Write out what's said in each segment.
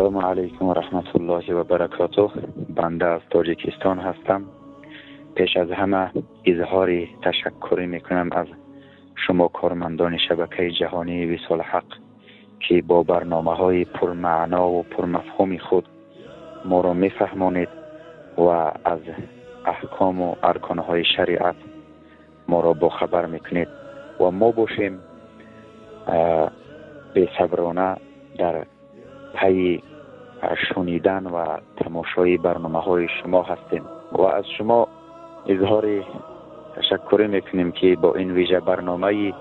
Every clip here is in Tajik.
Ассалому алайкум ва раҳматуллоҳи ва баракотуҳ. Банда аз Тоҷикистон ҳастам. Пеш аз ҳама изҳори ташаккурӣ мекунам аз шумо кормандони шабакаи ҷаҳонии Висоли Ҳақ, ки бо барномаҳои пурмаъно ва пурмафҳуми худ моро мефаҳмонед ва аз аҳком ва арконҳои шариат моро бохабар мекунед ва мо бошем бесаброна дар пайи шунидан ва тамошои барномаҳои шумо ҳастем ва аз шумо изҳори ташаккурӣ мекунем, ки бо ин вижа барномае,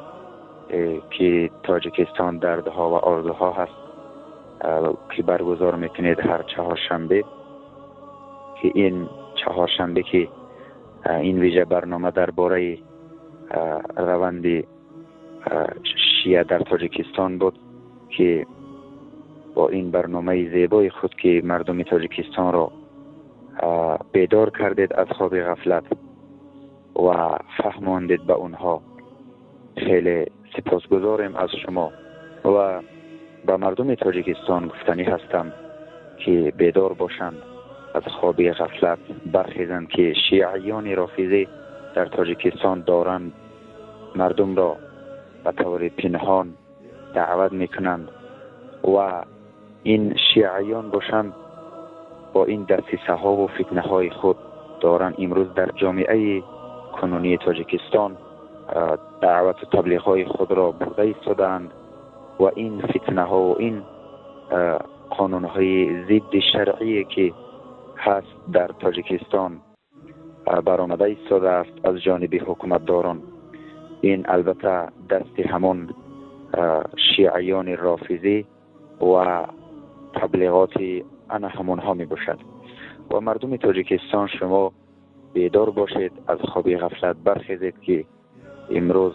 ки Тоҷикистон дардҳо ва орзуҳо ҳаст, ки баргузор мекунед ҳар чаҳоршанбе, ки ин чаҳоршанбе ки ин вижа барнома дар бораи раванди шия дар Тоҷикистон буд, ки бо ин барномаи зебои худ, ки мардуми Тоҷикистонро бедор кардед аз хоби ғафлат ва фаҳмондед ба онҳо, хеле сипосгузорем аз шумо ва ба мардуми Тоҷикистон гуфтанӣ ҳастам, ки бедор бошанд, аз хоби ғафлат бархезанд, ки шиаёни рофизӣ дар Тоҷикистон доранд мардумро ба таври пинҳон даъват мекунанд ва ин шиаён бошанд бо ин дасисаҳо ва фитнаҳои худ доранд имрӯз дар ҷомеаи кунунии Тоҷикистон даъвату таблиғҳои худро бурда истодаанд ва ин фитнаҳо ва ин қонунҳои зидди шаръие, ки ҳаст дар Тоҷикистон баромада истодааст аз ҷониби ҳукуматдорон, ин албатта дасти ҳамон шиаёни рофизӣ ва таблиғоти ана ҳамонҳо мебошад. Ва мардуми Тоҷикистон, шумо бедор бошед, аз хоби ғафлат бархезед, ки имрӯз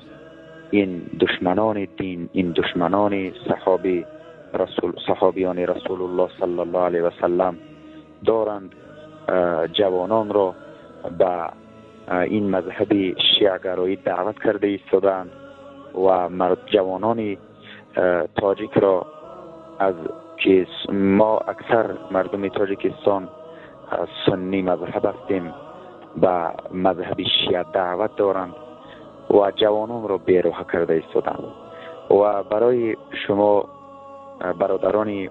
ин душманони дин, ин душманони саҳоби расул, саҳобиёни Расулуллоҳ саллаллоҳу алайҳи васаллам доранд ҷавононро ба ин мазҳаби шиагароӣ даъват карда истодаанд ва ҷавонони тоҷикро, аз ки мо аксар мардуми Тоҷикистон суннӣ мазҳаб ҳастем, ба мазҳаби шиа даъват доранд ва ҷавононро бероҳа карда истоданд. Ва барои шумо бародарони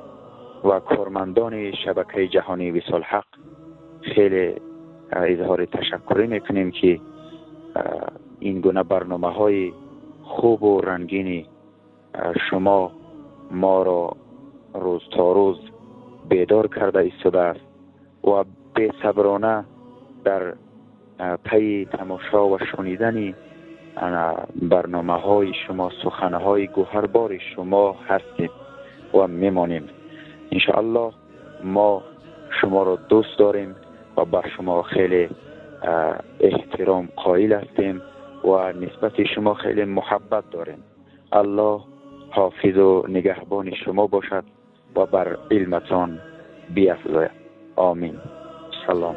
ва кормандони шабакаи ҷаҳонии Висоли Ҳақ хеле изҳори ташаккурӣ мекунем, ки ин гуна барномаҳои хубу рангини шумо моро рӯз то рӯз бедор карда истодааст ва бесаброна дар пайи тамошо ва шунидани барномаҳои шумо, суханҳои гӯҳарбори шумо ҳастем ва мемонем. Иншоаллоҳ мо шуморо дӯст дорем ва бар шумо хеле эҳтиром қоил ҳастем ва нисбати шумо хеле муҳаббат дорем. Аллоҳ ҳофизу нигаҳбони шумо бошад ва бар илматон биафзояд. Омин. Салом.